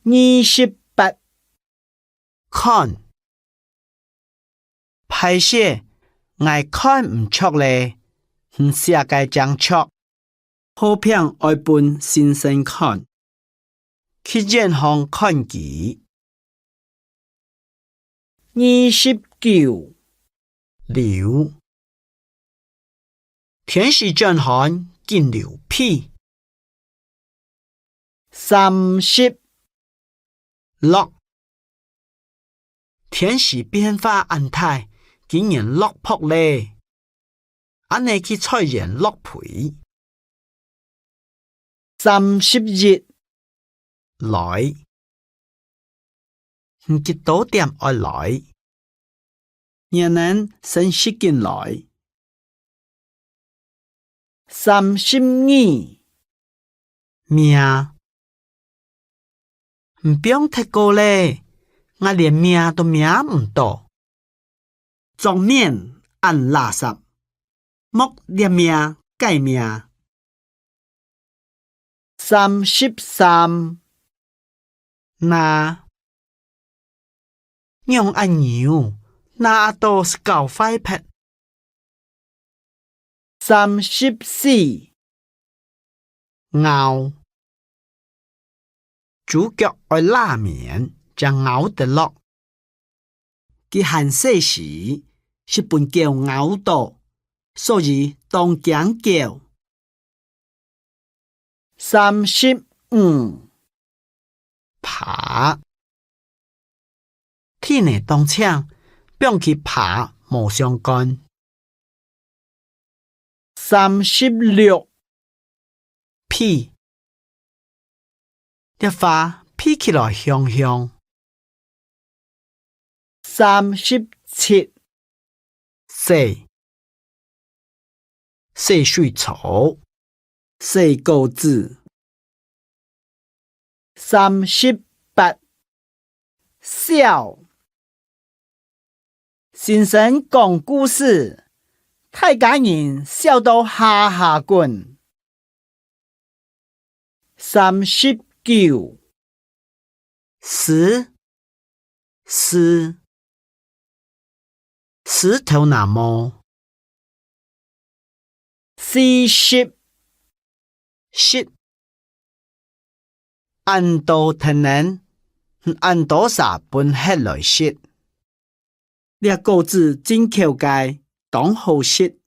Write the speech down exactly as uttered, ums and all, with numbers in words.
二十八，看。歹勢，𠊎看毋著咧，你寫个正著。好評愛分先生看。去遠方看佢。二十九，流。 天時轉寒，緊流被。三十，落。天時變化恁大，今年落暴咧。恁呢去菜園落肥。 三十一，來。你幾多點愛來？你等先食緊來。三十二，命。你放忒過咧，𠊎連命都命毋著。 桌面恁垃圾，莫這命該命。三十三，拿。仰恁幼，拿到係搞壞忒。 三十四，咬。豬腳愛罅綿，正咬得落。佢還細時，係分狗咬著，所以當驚狗。三十五， 爬。天呢當淨，放佢爬無相干。三十六，飛。這花飛起來香香。三十七，洗。 洗水槽，洗稿紙。三十八，笑。先生講故事，大家人笑到哈哈滾。 三十九，梳，梳，梳頭那毛。四十，食。恁多藤人，恁多儕分㧒來食。這果子真口个，當好食。